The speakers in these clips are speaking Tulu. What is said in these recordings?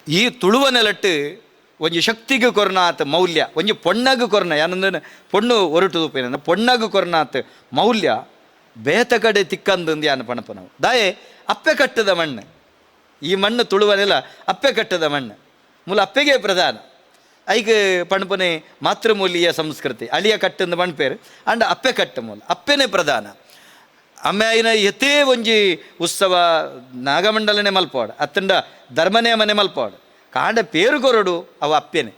ಈ ತುಳುವ ನೆಲಟ್ಟು ಒಂಜಿ ಶಕ್ತಿಗ್ ಕೊರ್ನಾತ್ ಮೌಲ್ಯ, ಒಂಜಿ ಪೊಣ್ಣಗ್ ಕೊರ್ನ, ಯಾನಂದ್ರೆ ಪೊಣ್ಣು ಒರಟು ತೂಪಿನ ಪೊಣ್ಣಗ್ ಕೊರ್ನಾತ್ ಮೌಲ್ಯ ಬೇತ ಕಡೆ ತಿಕ್ಕಂದು ಯಾನ್ ಪಣಪನವು. ದಾಯೆ ಅಪ್ಪೆ ಕಟ್ಟದ ಮಣ್ಣು, ಈ ಮಣ್ಣು ತುಳುವ ನೆಲ ಅಪ್ಪೆ ಕಟ್ಟದ ಮಣ್ಣು, ಮೂಲ ಅಪ್ಪೆಗೆ ಪ್ರಧಾನ. ಐಕ್ ಪಣಪನೆ ಮಾತೃಮೂಲೀಯ ಸಂಸ್ಕೃತಿ ಅಳಿಯ ಕಟ್ಟಂದು ಪಣ್ಪೇರು, ಅಂಡ ಅಪ್ಪೆ ಕಟ್ಟ ಮೂಲ ಅಪ್ಪೆನೇ ಪ್ರಧಾನ. ಅಮ್ಮೆ ಆಯಿನ ಯತೇ ಒಂಜಿ ಉತ್ಸವ ನಾಗಮಂಡಲನೆ ಮಲ್ಪೋಡು ಅತ್ತಂಡ ಧರ್ಮನೇ ಮನೆ ಮಲ್ಪೋಡು, ಕಾಂಡ ಪೇರು ಕೊರಡು ಅವು ಅಪ್ಪೆನೆ.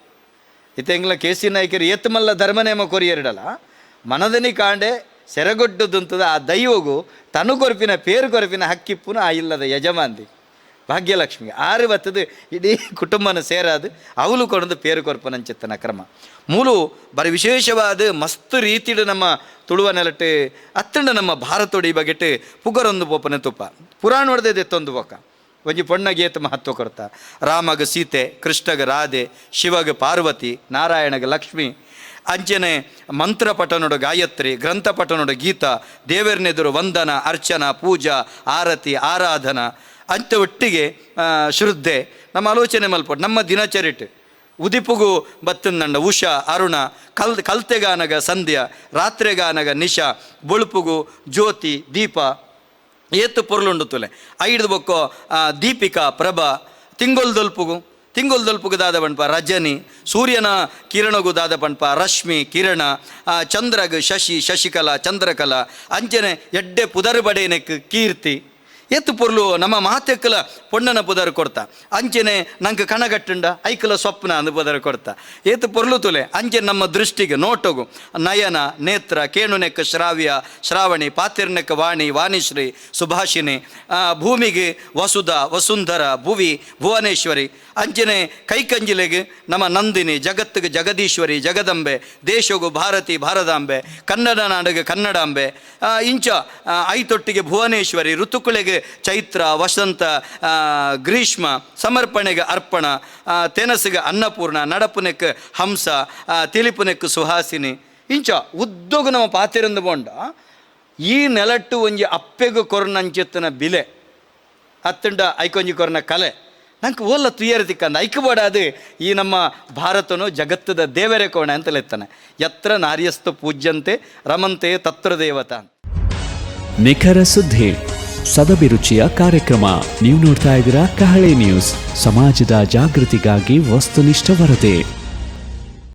ಇತ್ತೆ ಎಂಗ್ಲ ಕೆ ಸಿ ನಾಯ್ಕರು ಏತ್ ಮಲ್ಲ ಧರ್ಮನೇಮ ಕೊರಿಯರ್ಡಲ ಮನದನಿ ಕಾಂಡೆ ಸೆರಗೊಡ್ಡುದಂತದ ಆ ದೈವಗು ತನು ಕೊರ್ಪಿನ ಪೇರು ಕೊರ್ಪಿನ ಹಕ್ಕಿಪ್ಪುನ ಆ ಇಲ್ಲದ ಯಜಮಾಂದಿ ಭಾಗ್ಯಲಕ್ಷ್ಮಿ ಆರು ಬತ್ತದು ಇಡೀ ಕುಟುಂಬನ ಸೇರಾದು ಅವಲು ಕೊಡದು ಪೇರು ಕೊರ್ಪನಂಚಿತ್ತನ ಕ್ರಮ. ಮೂಲು ಬರಿ ವಿಶೇಷವಾದ ಮಸ್ತ್ ರೀತಿಡು ನಮ್ಮ ತುಳುವ ನೆಲಟ್ಟು ಅತ್ತಂಡ ನಮ್ಮ ಭಾರತೋಡಿ ಬಗೆಟ್ ಪುಗರೊಂದು ಪೋಪನೆ ತುಪ್ಪ ಪುರಾಣ ಹೊಡೆದೇ ದೆತ್ತೊಂದು ಪೋಕ ಒಂಜಿ ಪೊಣ್ಣಗೆ ಏತ್ ಮಹತ್ವ ಕೊರ್ತ. ರಾಮಗ ಸೀತೆ, ಕೃಷ್ಣಗ ರಾಧೆ, ಶಿವಗ ಪಾರ್ವತಿ, ನಾರಾಯಣಗ ಲಕ್ಷ್ಮಿ, ಅಂಚನೆ ಮಂತ್ರ ಪಠನೋಡು ಗಾಯತ್ರಿ, ಗ್ರಂಥ ಪಠನೋಡು ಗೀತಾ, ದೇವರನೆದುರು ವಂದನ, ಅರ್ಚನಾ, ಪೂಜಾ, ಆರತಿ, ಆರಾಧನಾ ಅಂಚ ಒಟ್ಟಿಗೆ ಶ್ರದ್ಧೆ. ನಮ್ಮ ಆಲೋಚನೆ ಮಲ್ಪೊಡು ನಮ್ಮ ದಿನಚರಿಟ್ ಉದಿಪುಗು ಬತ್ತಂದಂಡ ಉಷಾ ಅರುಣ, ಕಲ್ತೆಗಾನಗ ಸಂಧ್ಯಾ, ರಾತ್ರೆಗಾನಗ ನಿಶಾ, ಬೊಳುಪುಗು ಜ್ಯೋತಿ ದೀಪ, ಏತು ಪೊರ್ಲುಂಡು ತುಲೆ. ಐಡ್ದು ಬೊಕ್ಕೋ ದೀಪಿಕಾ ಪ್ರಭಾ, ತಿಂಗೊಲ್ದೊಲ್ಪುಗು ತಿಂಗೊಲ್ದೊಲ್ಪುಗು ದಾದ ಪಣ್ಪ ರಜನಿ, ಸೂರ್ಯನ ಕಿರಣಗು ದಾದ ಪಣ್ಪ ರಶ್ಮಿ ಕಿರಣ, ಚಂದ್ರಗ್ ಶಶಿ ಶಶಿಕಲಾ ಚಂದ್ರಕಲಾ, ಅಂಚನೆ ಎಡ್ಡೆ ಪುದರ್ ಬಡೇನೆಕ್ ಕೀರ್ತಿ. ಏತು ಪೊರ್ಲು ನಮ್ಮ ಮಾತೆಕ್ಕಲ ಪೊಣ್ಣನ ಪುದರ್ ಕೊಡ್ತ. ಅಂಚನೆ ನಂಗೆ ಕಣಗಟ್ಟುಂಡ ಐಕಲ ಸ್ವಪ್ನ ಅಂದು ಪುದರ್ ಕೊಡ್ತ. ಏತು ಪೊರ್ಲು ತುಲೆ. ಅಂಚೆ ನಮ್ಮ ದೃಷ್ಟಿಗೆ ನೋಟಗು ನಯನ ನೇತ್ರ, ಕೇಣುನೆಕ್ ಶ್ರಾವ್ಯ ಶ್ರಾವಣಿ, ಪಾತಿರ್ನೆಕ್ ವಾಣಿ ವಾಣಿಶ್ರೀ ಸುಭಾಷಿಣಿ, ಭೂಮಿಗೆ ವಸುಧ ವಸುಂಧರ, ಭುವಿ ಭುವನೇಶ್ವರಿ, ಅಂಚನೆ ಕೈಕಂಜಿಲೆಗೆ ನಮ್ಮ ನಂದಿನಿ, ಜಗತ್ತಿಗೆ ಜಗದೀಶ್ವರಿ ಜಗದಂಬೆ, ದೇಶಗು ಭಾರತಿ ಭಾರತಾಂಬೆ, ಕನ್ನಡ ನಾಡಿಗೆ ಕನ್ನಡಾಂಬೆ, ಇಂಚ ಐತೊಟ್ಟಿಗೆ ಭುವನೇಶ್ವರಿ, ಋತುಕುಳೆಗೆ ಚೈತ್ರ ವಸಂತ ಗ್ರೀಷ್ಮ, ಸಮರ್ಪಣೆಗೆ ಅರ್ಪಣ, ತೆನಸಿಗೆ ಅನ್ನಪೂರ್ಣ, ನಡಪುನೆಕ್ ಹಂಸ, ತಿಳಿಪುನೆಕ್ ಸುಹಾಸಿನಿ, ಇಂಚ ಉದ್ದಗು ನಮ್ಮ ಪಾತಿರಂದು ಬೋಂಡ ಈ ನೆಲಟ್ಟು ಒಂಜಿ ಅಪ್ಪೆಗು ಕೊರ್ನಂಚಿತ್ತನ ಬಿಲೆ ಅತ್ತಂಡ ಐಕೊಂಜಿ ಕೊರ್ನ ಕಲೆ ನಂಗೆ ಓಲ್ಲ ತುಯರ್ ತಿಕ್ಕಂದ ಐಕ್ ಬೋಡಾದು ಈ ನಮ್ಮ ಭಾರತನು ಜಗತ್ತದ ದೇವರೇ ಕೋಣೆ ಅಂತಲೇ ಯತ್ರ ನಾರ್ಯಸ್ತು ಪೂಜ್ಯಂತೆ ರಮಂತೆ ತತ್ರ ದೇವತಾ. ನಿಖರ ಸುದ್ದಿ, ಸದಭಿರುಚಿಯ ಕಾರ್ಯಕ್ರಮ. ನೀವು ನೋಡ್ತಾ ಇದ್ದೀರಾ ಕಹಳೆ ನ್ಯೂಸ್, ಸಮಾಜದ ಜಾಗೃತಿಗಾಗಿ ವಸ್ತುನಿಷ್ಠ ವರದಿ.